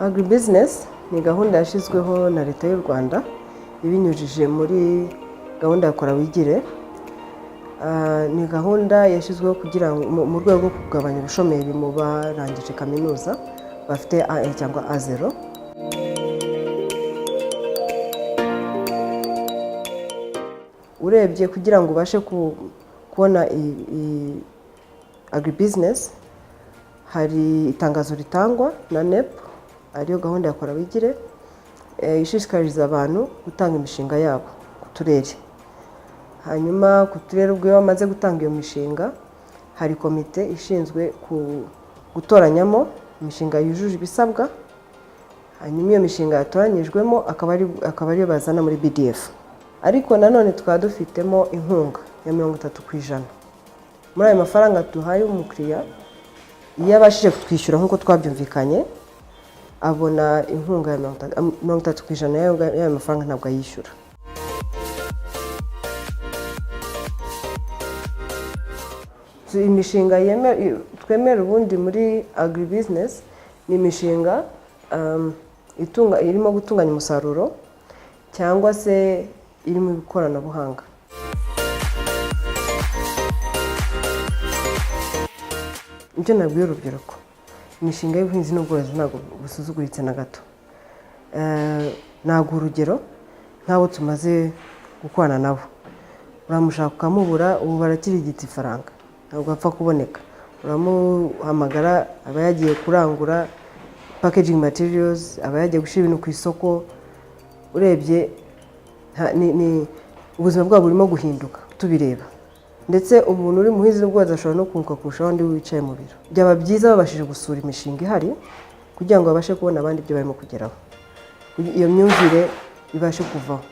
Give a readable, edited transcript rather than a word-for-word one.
Agribusiness ni gahunda yashyizweho na Leta y'u Rwanda ibinyujije muri gahunda ya Kora Wigire. Ni gahunda yashyizweho kugira ngo mu rwego rwo kugabanya ubushomeri mu barangije kaminuza bafite A1 cyangwa A0. Urebye, kugira ngo ubashe kubona agribusiness, hari itangazo ritangwa na NEP, ariyo gahunda ya Kora Wigire, ishishikariza abantu gutanga imishinga yabo ku turere. Hanyuma ku turere, ubwo iyo bamaze gutanga iyo mishinga, hari komite ishinzwe gutoranyamo imishinga yujuje ibisabwa. Hanyuma iyo mishinga yatoranyijwemo akaba ariyo bazana muri BDF. Ariko nanone tukaba dufitemo inkunga ya 30% muri ayo mafaranga duhaye umukiriya. Iyo abashije kutwishyura nk'uko twabyumvikanye, abona inkunga ya 30% y'ayo mafaranga, ntabwo ayishyura. So, imishinga twemera ubundi muri agribusiness ni imishinga irimo gutunganya umusaruro cyangwa se irimo ikoranabuhanga. Icyo nabwiye urubyiruko, imishinga y'ubuhinzi n'ubworozi ntabwo busuzuguritse na gato. Naguha urugero nk'abo tumaze gukorana nabo. Uramushaka ukamubura, ubu barakirigita ifaranga, ntabwo apfa kuboneka. Uramuhamagara, aba yagiye kurangura packaging materials, aba yagiye gushyira ibintu ku isoko. Urebye ni ubuzima bwabo burimo guhinduka tubireba, ndetse umuntu uri mu buhinzi n'ubworozi ashobora no kunguka kurusha undi wicaye mu biro. Byaba byiza babashije gusura imishinga ihari kugira ngo babashe kubona abandi ibyo barimo kugeraho, iyo myumvire ibashe kuvaho.